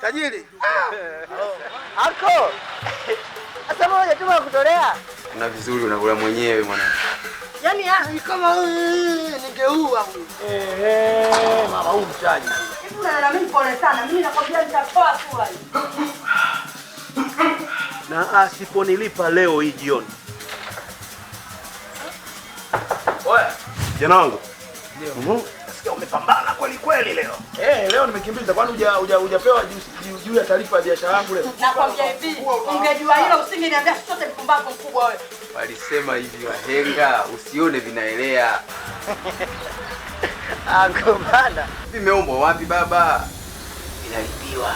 Tajiri. Ako. Sasa moja tu kutolea. Kuna vizuri unakula mwenyewe mwanangu. Yaani kama ningeua huyu. Eh, mama huu mtaji. Hivi unaona mimi pole sana. Mimi nakwambia nitatoa sura hii. Na asiponilipa leo hii jioni. Oya, kijana wangu. Ndio. Nasikia umepambana kweli kweli leo. Eh, leo nimekimbiza kwani hujapewa juu ya taarifa ya biashara yangu leo? Nakwambia hivi, ungejua hilo usingeniambia chochote mpumbavu mkubwa wewe. Walisema hivi wahenga, usione vinaelea. Ango bana. Vimeombwa wapi baba? Vinalipiwa.